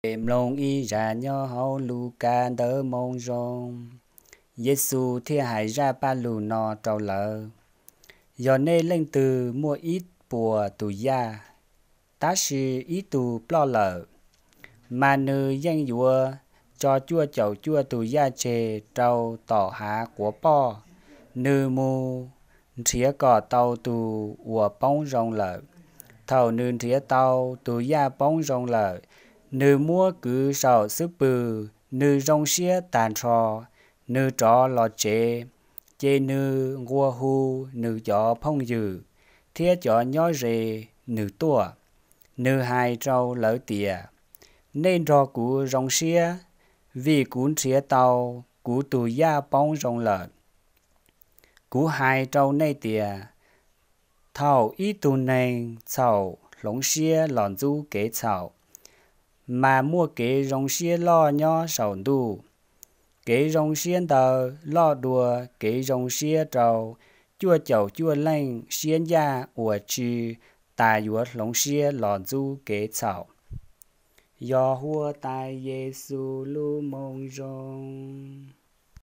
Mloog ib zaj nyob hauv Lukas Ntawv Moo Zoo. Yexus thiaj hais zaj paj lug no rau lawv: Yog nej leej twg muaj ib puas tus yaj, tab sis ib tug ploj lawm, mas nws yeej yuav tso cuaj caum cuaj tus yaj tseg rau tom hav quav poj, nws mus nrhiav kom tau tus uas poob zoo lawm. Thaum nws nrhiav tau tus yaj poob zoo lawm, nws muab kwv saum xub pwg, nws zoo siab tag nrho. Nws rov los tsev, ces nws nqua hu nws cov phooj ywg thiab cov nyob ze nws tuaj. Nws hais rau lawv tias, Nej nrog kuv zoo siab, vim kuv nrhiav tau kuv tus yaj poob zoo lawm. Kuv hais rau nej tias, thaum ib tug neeg txhaum hloov siab los ntxub kev txhaum, mas muaj kev zoo siab loj nyob saum ntuj. Kev zoo siab ntawd loj dua kev zoo siab rau cuaj caum cuaj leej siab ncaj uas tsis tas yuav hloov siab los ntxub kev txhaum. Yog Huab Tais Yexus lub Moo Zoo.